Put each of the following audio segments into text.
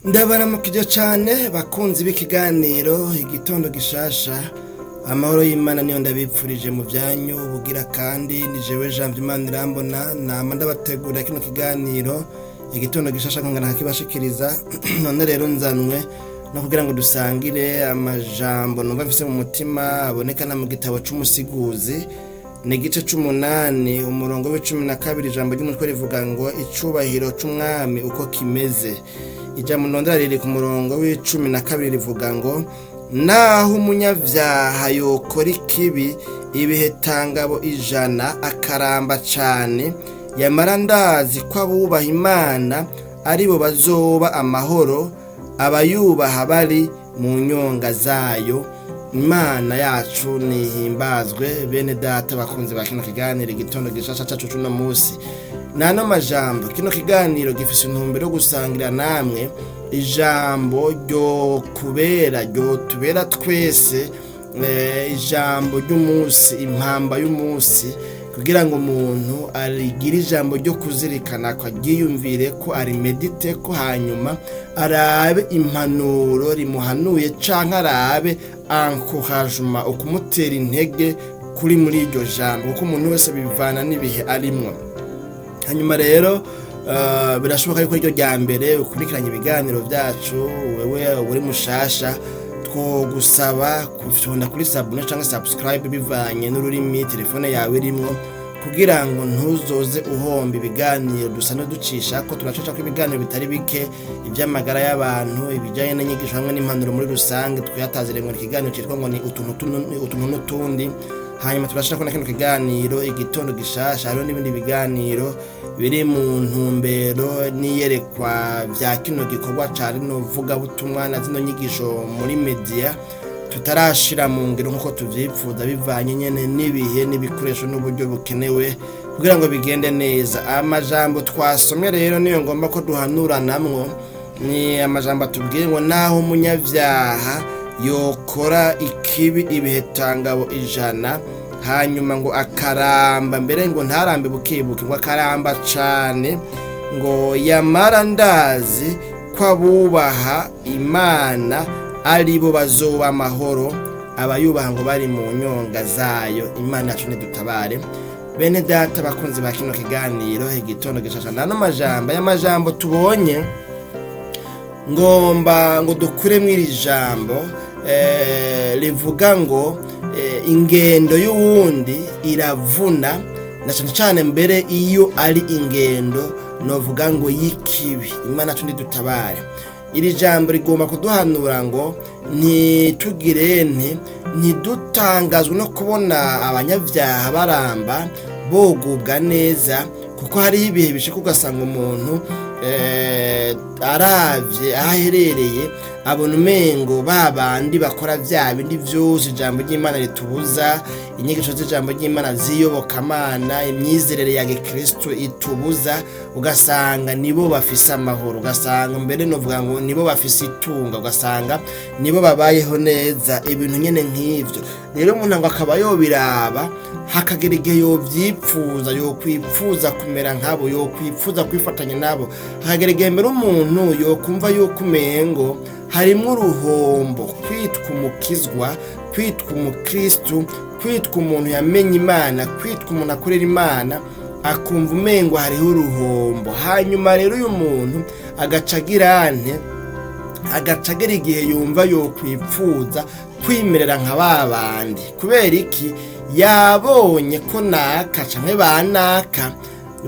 Ndabaramukije cane bakunzi b'ikiganiro Igitondo Gishasha. Amahoro y'Imana niyo ndabipfurije mu vyanyu bugira. Kandi ni jewe Janvier Imana irambona, nama ndabategurira kino kiganiro Igitondo Gishasha, nkongera nkakibashikiriza. None rero nzanwe no kugira ngo dusangire amajambo numva mfise mu mutima, aboneka na mu gitabo c'Umusiguzi, ni igice c'umunani, umurongo w'12. Ijambo ry'umutwe rivuga ngo "Icubahiro c'umwami uko kimeze". Ijambo ndondera riri ku murongo w'12, rivuga ngo "Naho umunyavyaha yokora ikibi ibihetangabo 100, akaramba cane, yamara ndazi ko abubaha Imana aribo bazoba amahoro, abayubaha bari mu nyonga zayo". Imana yacu nihimbazwe. Bene data bakunzi ba kino kiganiro Igitondo Gishasha cacu c'uno musi, nano majambo, kino kiganiro gifise intumbero yo gusangira namwe ijambo ryo kubera ryo tubera twese, ijambo ry'umunsi, impamba y'umunsi, kugira ngo umuntu arigire ijambo ryo kuzirikana, ko aryiyumvire, ko arimedite, ko hanyuma arabe impanuro rimuhanuye canke arabe encouragement, ukumutera intege kuri muri iryo jambo, kuko umuntu wese bivana n'ibihe arimwo. Hanyuma rero birashoboka yuko iryo rya mbere ukurikiranye ibiganiro byacu, wewe uri mushasha, twogusaba kufyonda kuri s'abonner cyangwa subscribe, bivanye n'ururimi telefone yawe irimwo, kugira ngo ntuzoze uhomba ibiganiro dusa ducisha ko turacisha ko ibiganiro bitari bike, iby'amagara y'abantu, ibijyanye n'inyigisho hamwe n'impanuro muri rusange. Twiyatazire ngo ikiganiro cyitwa ngo ni Utuntu n'Utundi. Hanyuma turashira ko na kino kiganiro Igitondo Gishasha. Hariho n'ibindi biganiro biri mu ntumbero n'iyerekwa vya kino gikorwa ca rino vugabutumwa na zino nyigisho muri media, tutarashira mu ngiro nk'uko tuvyipfuza, bivanye nyene n'ibihe n'ibikoresho n'uburyo bukenewe kugira ngo bigende neza. Amajambo twasomye rero niyo ngomba ko duhanuranamwo. Ni amajambo atubwiye ngo "Naho umunyavyaha yokora ikibi ibihetangabo 100, hanyuma ngo akaramba, mbere ngo ntarambe bukebuke, ngo akaramba cane, ngo yamara ndazi ko abubaha Imana aribo bazoba amahoro, abayubaha ngo bari mu nyonga zayo". Imana yacu nidutabare. Bene data bakunzi ba kino kiganiro Igitondo Gishasha, nano majambo, aya majambo tubonye, ngomba ngo dukuremo iri jambo rivuga ngo ingendo y'uwundi iravuna, na cyane cyane mbere iyo ari ingendo novuga ngo y'ikibi. Imana yacu nidutabare. Iri jambo rigomba kuduhanura ngo ntitugire ntidutangazwe no kubona abanyabyaha baramba, bogubwa neza, kuko hariho ibihe bishika ugasanga umuntu aravye aho aherereye, abona umengo ba bandi bakora vya bindi vyose ijambo ry'Imana ritubuza, inyigisho z'ijambo ry'Imana z'iyobokamana, imyizerere ya gikristo itubuza, ugasanga nibo bafise amahoro, ugasanga mbere novuga ngo nibo bafise itunga, ugasanga nibo babayeho neza, ibintu nyene nk'ivyo. Rero umuntu ngo akaba yobiraba, hakagera igihe yovyipfuza, yokwipfuza kumera nkabo, yokwipfuza kwifatanya nabo. Hakagera igihe mbere umuntu yokumva yuko umengo harimwo uruhombo kwitwa umukizwa, kwitwa umukristu, kwitwa umuntu yamenye Imana, kwitwa umuntu akorera Imana, akumva umengo hariho uruhombo. Hanyuma rero uyu muntu agaca agira ante? Agaca agera igihe yumva yokwipfuza kwimerera nka ba bandi. Kubera iki? Yabonye ko naka canke ba naka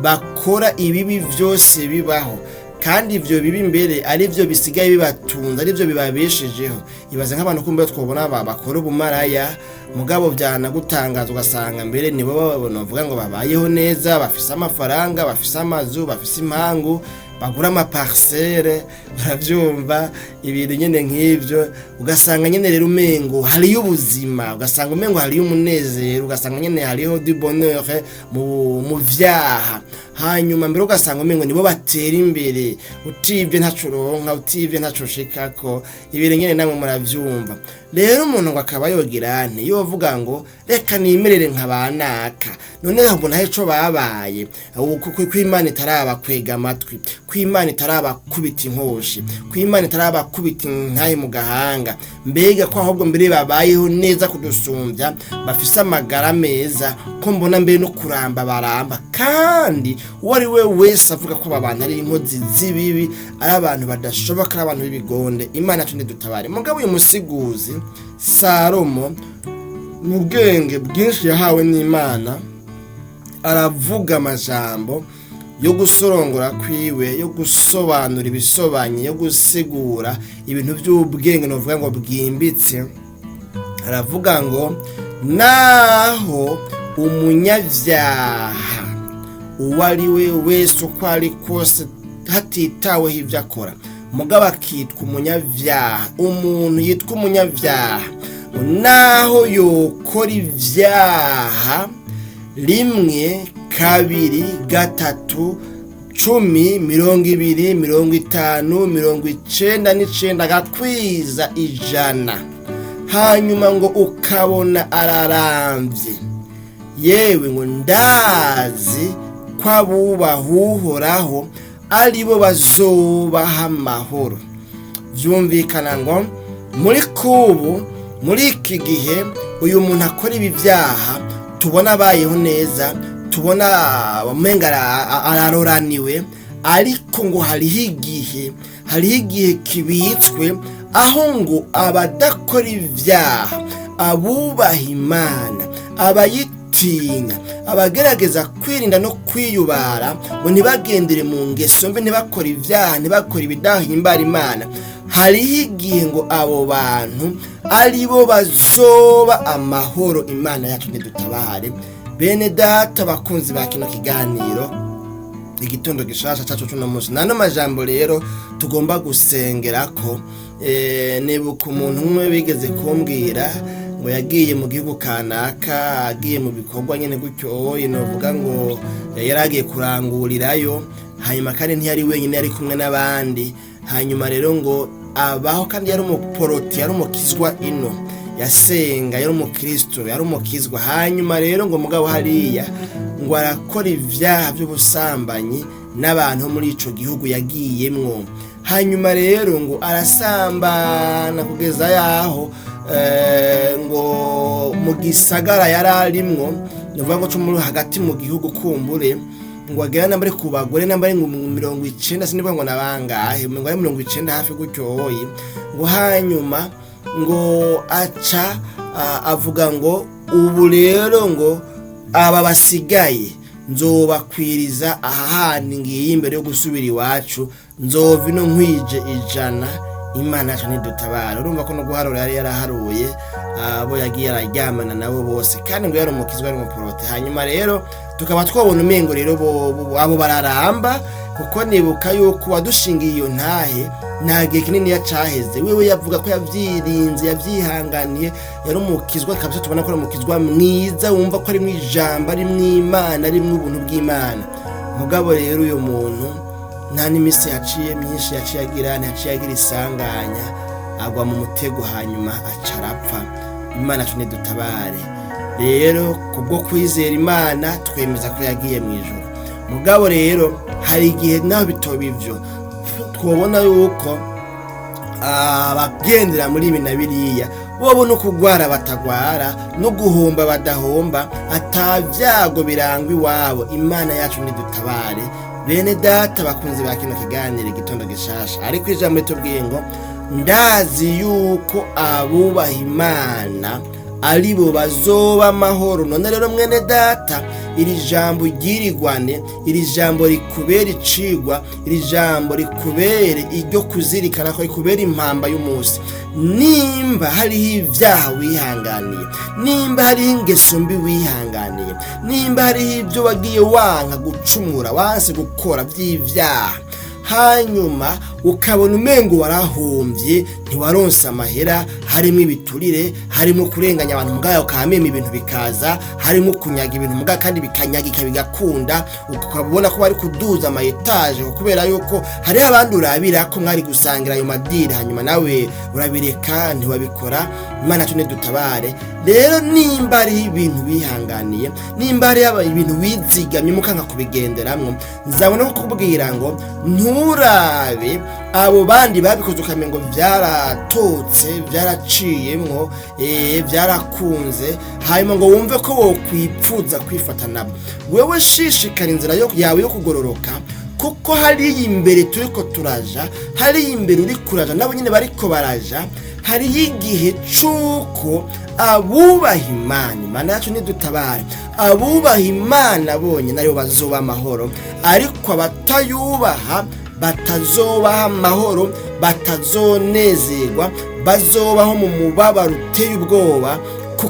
bakora ibibi vyose bibaho, kandi ivyo bibi mbere ari byo bisigaye bibatunze, ari byo bibabeshejeho. Ibaze nk'abantu kumbe twobona bakora ubumaraya, mugabo byanagutangaza ugasanga mbere nibo babona bavuga ngo babayeho neza, bafise amafaranga, bafise amazu, bafise impangu, bagura amaparcelle, baravyumva, ibintu nyene nk'ivyo. Ugasanga nyene rero umengo hariyo ubuzima, ugasanga umengo hariyo umunezero, ugasanga nyene hariho du bonheur mu vyaha. Hanyuma mbere ugasanga umengo nibo batera imbere, utibye ntaco uronka, utibye ntaco ushikako. Ibintu nyene namwe muravyumva. Rero umuntu ngo akaba yogira nti yovuga ngo reka nimerere nka banaka, none mbona ico babaye, ko Imana itarabakwega amatwi, ko Imana itarabakubita inkoshi, ko Imana itarabakubita intahe mu gahanga. Mbega ko ahubwo mbere babayeho neza kudusumbya, bafise amagara meza, ko mbona mbere no kuramba baramba. Kandi uwo ari we wese avuga ko aba bantu ari inkozi z'ibibi, ari abantu badashoboka, ari abantu b'ibigonde, Imana yacu ntidutabare. Mugabo uyu musiguzi Salomo, mu bwenge bwinshi yahawe n'Imana, aravuga amajambo yo gusorongora kwiwe, yo gusobanura ibisobanye, yo gusigura ibintu by'ubwenge, novuga ngo bwimbitse. Aravuga ngo naho umunyabyaha uwo ari we wese, uko ari kose, hatitaweho ibyo akora, mugabo akitwa umunyabyaha, umuntu yitwa umunyabyaha, naho yokora ibyaha rimwe, kabiri, gatatu, 10, 20, 50, 99, agakwiza 100, hanyuma ngo ukabona ararambye, yewe ngo ndazi ko abubaha Uhoraho aribo bazobaha amahoro. Byumvikana ngo muri kubu, muri iki gihe, uyu muntu akora ibi byaha tubona abayeho neza, tubona umenga araroraniwe, ariko ngo hariho igihe kibitswe aho ngo abadakora ibyaha, abubaha Imana, abayitinya, abagerageza kwirinda no kwiyubara ngo ntibagendere mu ngeso mbi, ntibakore ibyaha, ntibakore ibidahimbara Imana, hariho igihe ngo abo bantu aribo bazoba amahoro. Imana yacu ntidutabare. Bene data bakunzi ba kino kiganiro Igitondo Gishasha cacu cuno munsi, nano majambo rero tugomba gusengera ko nibuka umuntu umwe bigeze kumbwira ngo yagiye mu gihugu kanaka, agiye mu bikorwa nyene gutyo, novuga ngo yari agiye kurangurirayo. Hanyuma kandi ntiyari wenyine, yari kumwe n'abandi. Hanyuma rero ngo abaho, kandi yari umuporoti, yari umukizwa ino yasenga, yari umukristo, yari umukizwa. Hanyuma rero ngo mugabo hariya ngo arakora ibyaha by'ubusambanyi n'abantu bo muri ico gihugu yagiyemwo. Hanyuma rero ngo arasambana kugeza yaho ngo mu gisagara yari arimwo, ni ukuvuga ngo co muri hagati mu gihugu, kumbure ngo agera nambare ku bagore nambare ngo 90, sinibuka ngo nabangahe, ngo ari 90 hafi gutyoye. Ngo hanyuma ngo aca avuga ngo ubu rero ngo aba basigaye nzobakwiriza aha handi ngiye imbere yo gusubira iwacu, nzova ino nkwije 100. Imana yacu ntidutabara. Urumva ko no guharura yari yaraharuye abo yagiye araryamana nabo bose, kandi ngo yari umukizwa, ari umuporote. Hanyuma rero tukaba twabona umengo rero abo bararamba, kuko nibuka yuko wadushingiye iyo ntahe nta gihe kinini yacaheze. Wewe yavuga ko yavyirinze, yavyihanganiye, yari umukizwa kabisa, tubona ko ari umukizwa mwiza, wumva ko ari mu ijambo, ari mu Imana, ari mu ubuntu bw'Imana. Mugabo rero uyu muntu nta n'imisi yaciye myinshi, yaciye agira ntiyaciye agira isanganya, agwa mu mutego, hanyuma aca arapfa. Imana yacu ntidutabare. Rero kubwo kwizera Imana twemeza ko yagiye mu ijuru. Mugabo rero hari igihe naho bitoba ivyo, twobona yuko abagendera muri ibi na biriya bobo no kugwara batagwara, no guhomba badahomba, ata vyago birangwa iwabo. Imana yacu ntidutabare. Bene data bakunzi ba kino kiganiro Igitondo Gishasha, ariko ijambo ritubwiye ngo ndazi yuko abubaha Imana aribo bazoba amahoro. None rero mwene data, iri jambo ryirigwane, iri jambo rikubera icigwa, iri jambo rikubere iryo kuzirikana, ko rikubera impamba y'umunsi. Nimba hariho ibyaha wihanganiye, nimba hariho ingeso mbi wihanganiye, nimba hariho ibyo wagiye wanka gucumura, wanse gukora by'ibyaha, Hanyuma ukabona umengo warahombye, ntiwaronse amahera, harimo ibiturire, harimo kurenganya abantu, mugabo ukamema ibintu bikaza, harimo kunyaga ibintu mugabo kandi bikanyagika bigakunda, ukabona ko bari kuduza ama étages kubera yuko hariho abandi urabira ko mwari gusangira ayo madiri, hanyuma nawe urabireka ntiwabikora. Imana tune dutabare. Rero nimba ari ibintu bihanganiye, nimba ari ibintu wizigamye mukanka kubigenderamwo, nzabona ko kubwira ngo nturabe abo bandi babikoze ukamenya ngo byaratotse, byaraciyemwo, byarakunze, hanyuma ngo wumve ko wokwipfuza kwifata nabo. Wewe shishikara inzira yawe yo kugororoka, kuko hariya imbere turiko turaja, hariya imbere uri kuraja nabo nyine bariko baraja. Hariyo igihe c'uko abubaha Imana, Imana yacu nidutabare, abubaha Imana bonyine aribo bazoba amahoro, ariko abatayubaha batazobaha amahoro, batazonezerwa, bazobaho mu mubabaro uteye ubwoba,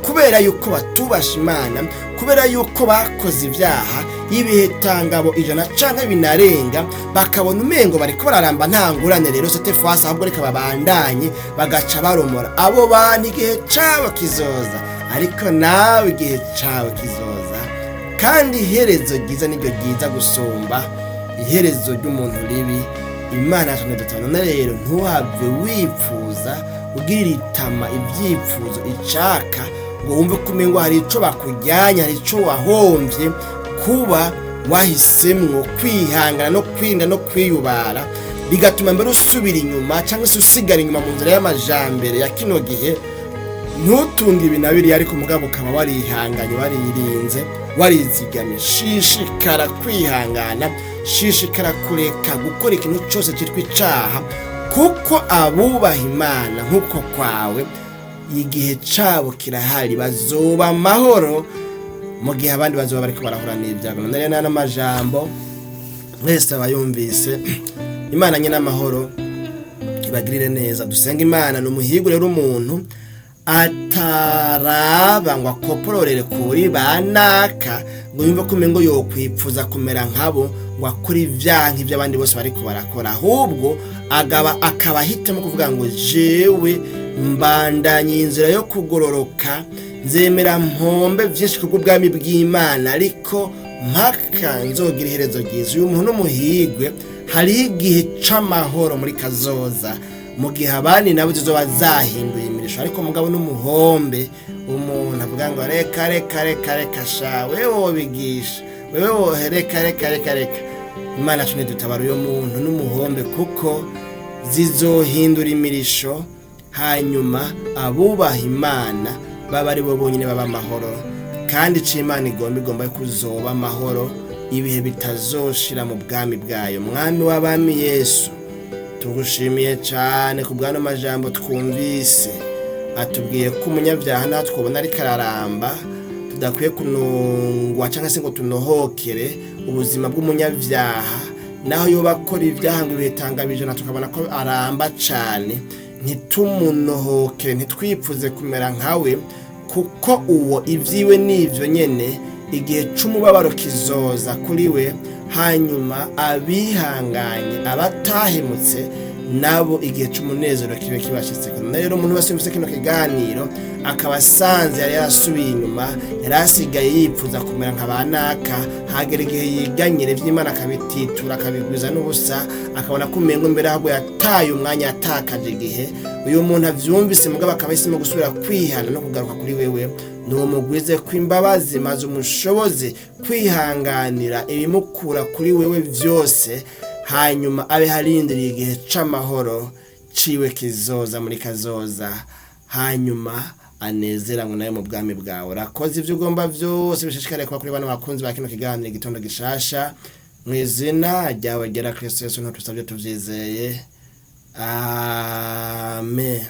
kubera yuko batubasha Imana, kubera yuko bakoze ibyaha ibihetangabo 100 canke binarenga, bakabona umengo bariko bararamba nta ngurane. Rero cette fois ahubwo reka babandanye, bagaca baromora abo bantu. Igihe cabo kizoza, ariko nawe igihe cawe kizoza, kandi iherezo ryiza niryo ryiza gusumba iherezo ry'umuntu ribi. Imana yacu ntidutabara. None rero ntuhave wipfuza ugirira itama ibyipfuzo icaka, ngo wumve ko umengo hari ico bakujyanye, hari ico wahomvye kuba wahisemwo kwihangana no kwirinda no kwiyubara, bigatuma mbere usubira inyuma cyangwa se usigara inyuma mu nzira y'amajambere ya kino gihe, ntutunge ibi na biriya, ariko mugabo ukaba warihanganye, waririnze, warizigamye. Shishikara kwihangana, shishikara kureka gukora ikintu cyose cyitwa icaha, kuko abubaha Imana nk'uko kwawe igihe cabo kirahari, bazoba amahoro mu gihe abandi bazoba bariko barahura n'ibyago. None rero n'ano majambo mwese abayumvise, Imana nyine amahoro ibagirire neza. Dusenga Imana. Ni umuhigo rero umuntu ataraba ngo akopororere kuri banaka, ngo yumve ko umengo yokwipfuza kumera nkabo, ngo akore ibyaha nk'iby'abandi bose bariko barakora, ahubwo agaba akaba ahitamo kuvuga ngo jewe mbandanye inzira yo kugororoka, nzemera mpombe byinshi kubw'ubwami bw'Imana, ariko mpaka nzogira iherezo ryiza. Uyu muntu n'umuhigwe, hariho igihe c'amahoro muri kazoza, mu gihe abandi nabo zizoba zahinduye imirisho. Ariko mugabo n'umuhombe umuntu avuga ngo reka reka reka reka sha, wewe wobigisha, wewe wohe, reka reka reka reka. Imana yacu ntidutabara. Uyo muntu n'umuhombe, kuko zizohindura imirisho, hanyuma abubaha Imana baba ari bo bonyine baba amahoro. Kandi ico Imana igomba kuzoba amahoro ibihe bitazoshira mu bwami bwayo. Mwami w'abami Yesu, tugushimiye cyane ku bw'ano majambo twumvise atubwiye ko umunyabyaha natwe twabona ariko araramba, tudakwiye kunungwa cyangwa se ngo tunohokere ubuzima bw'umunyabyaha, naho yoba akora ibyaha ngo ibitanga ijana tukabona ko aramba cyane, ntitumunohokere, ntitwipfuze kumera nkawe, kuko uwo ibyiwe n'ibyo nyine igihe c'umubabaro kizoza kuri we, hanyuma abihanganye, abatahemutse nabo igihe c'umunezero kibe kibashitse. Rero umuntu wese yumvise kino kiganiro akaba asanze yari yarasubiye inyuma, yari asigaye yipfuza kumera nka banaka, hagera igihe yiganyira ivy'Imana akabititura, akabigwiza n'ubusa, akabona ko umengo mbere ahubwo yataye umwanya, yatakaje igihe. Uyu muntu avyumvise mugabo akaba ahisemo gusubira kwihana no kugaruka kuri wewe, numugwize kw'imbabazi maze umushoboze kwihanganira ibimukura kuri wewe vyose, hanyuma abe harindiriye igihe c'amahoro ciwe kizoza muri kazoza, hanyuma anezeranywe nawe mu bwami bwawe. Urakoze, ivyo ugomba vyose bishishikariye kuba kuri bano bakunzi ba kino kiganiro Igitondo Gishasha, mu izina ryawe ryera Kristo Yesu ntusabye tuvyizeye, amen.